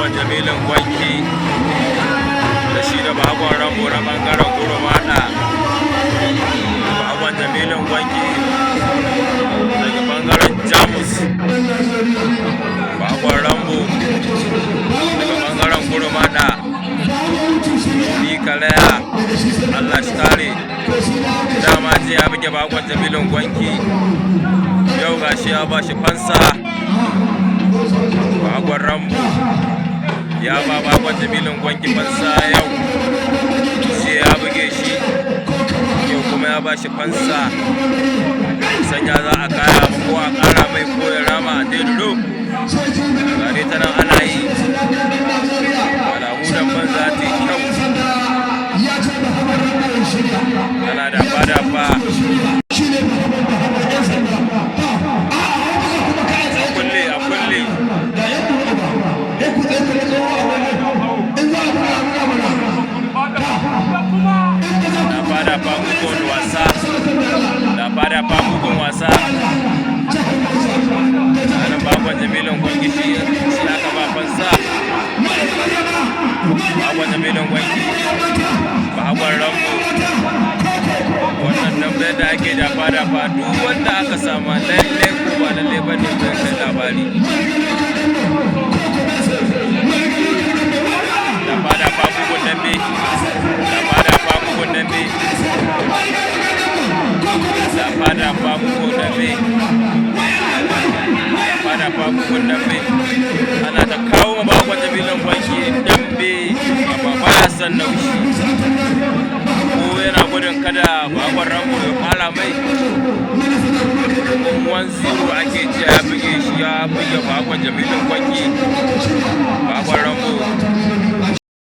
Bahagon Jamilun Gwanki da shi da Bahagon Rambo na bangaren Gurumada. Bahagon Jamilun Gwanki daga bangaren Jamus, Bahagon Rambo daga bangaren Gurumada. Ni kalaya, Allah shi kare. Dama jiya ya buge Bahagon Jamilun Gwanki, yau gashi ya ba shi fansa. Bahagon Rambo ya ba Bahagon Jamilun Gwanki fansa yau. Shi ya buge shi, yau kuma ya ba shi fansa. Sanya za a kaya ba, ko a kara mai, ko ya rama a daidai. Gare ta nan ana yi, alamu damban za ta yi kyau. Ana da fa da fa a kulle a kulle. Da fa da fa mugun wasa, da fa da fa mugun wasa. Anan Bahagon Jamilun Gwanki shi aka ba fansa. Bahagon Jamilun Gwanki, Bahagon Rambo. Wannan dambe da ake dafa dafa, duk wanda aka sama lalle ko ba lalle ba ne bai kai labari. Dafa dafa bugun dambe, dafa dafa bugun dambe, dafa dafa bugun dambe, dafa dafa bugun dambe. Ana ta kawo ma Bahagon Jamilun Gwanki dambe, amma baya son naushi, ko yana gudun kada Bahagon Rambo ya fara mai. 1-0 ake ji, ya buge shi, ya buge Bahagon Jamilun Gwanki.